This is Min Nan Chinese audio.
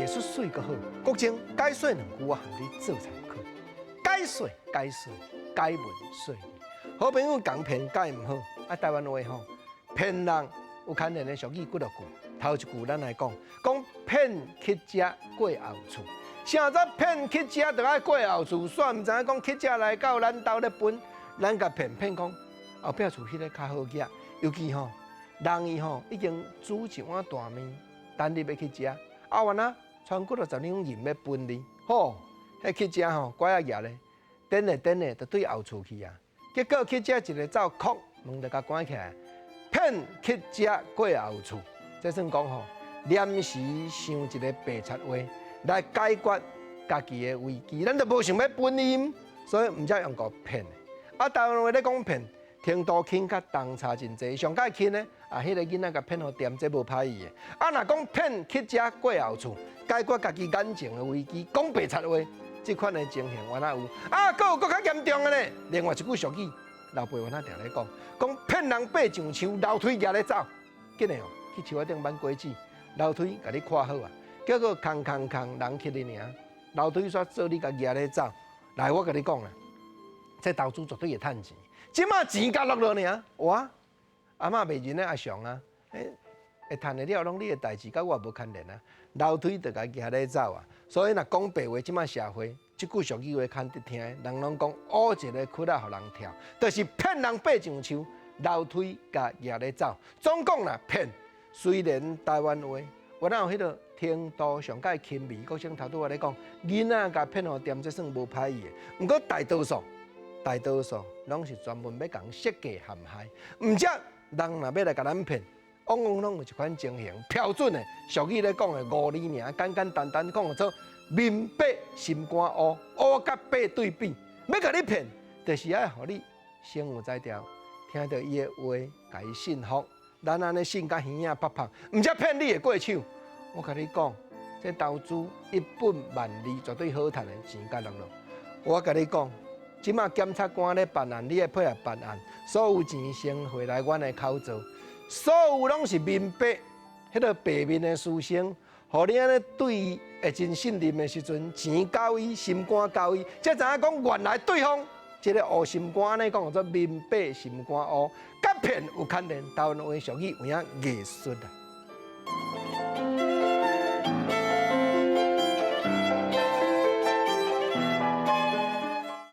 術媠閣好。國政解說兩句，我含你做參考。解說解說解文說理，好朋友共騙解毋好。啊，台灣話吼，騙人有牽連的俗語幾落句。頭一句咱來講，講騙乞食過後厝。啥做騙乞食就愛過後厝？煞毋知影講乞食來到咱兜咧分，咱共騙騙講後壁厝彼个較好食。尤其吼，人伊吼已經煮一碗大麵，等你欲去食。啊，原來賰幾落十兩銀欲分你，吼，彼乞食吼拐仔蜈咧，顛咧顛咧，就對後厝去啊。結果乞食一个走，叩門就共關起來，騙乞食過後厝。這算講吼，臨時想一个白賊話來解決家己的危機，咱就無想欲分伊，所以毋才用個騙。啊，台灣話咧講騙，程度輕較重差真濟。上蓋輕呢，啊，彼个囡仔共騙予恬，這無歹意的。啊，若講騙乞食過後厝，解決家己眼前的危機，講白賊話，這款的情形原來有。啊，閣有閣較嚴重的呢。另外一句俗語，老輩原來定咧講，講騙人爬上樹，樓梯蜈咧走，緊的哦，去樹仔頂挽果子，樓梯共你看好啊，結果空空空人去哩爾，樓梯煞做你共蜈咧走。來，我共你講啦，這投資絕對會趁錢。這馬錢共落落爾，哇！阿嬤賣人的阿雄啊，欸，會趁的了攏你的代誌，佮我無牽連啊。樓梯就共蜈咧走啊。所以若講白話，這馬社會這句俗語話較得聽，人攏講烏一個窟仔予人跳，就是騙人爬上樹，樓梯共蜈咧走。總講啦，騙。雖然台灣話，原來有彼个程度上蓋輕微，國生頭拄仔咧講，囡仔共騙予恬，這算無歹意的。毋過大多數，大多數攏是專門欲共設計陷害。毋則人若欲來共咱騙，往往攏有一款情形，標準的俗語咧講的五字名，簡簡單單講做面白心肝烏，烏佮白對比，欲共你騙，就是愛予你先有才調，聽著伊的話，共伊信服。咱按呢信共耳仔拍拍，毋則騙你會過手。我共你講，這投資一本萬利，絕對好趁的錢共落落。我共你講，這馬檢察官咧辦案，你愛配合辦案，所有錢先匯來阮的口座，所有攏是面白，彼个白面的書生，予你按呢對伊會真信任的時陣，錢交伊，心肝交伊，才知影講原來對方這个烏心肝按呢講叫做面白心肝烏，佮騙有牽連，台灣話俗語有影藝術啊。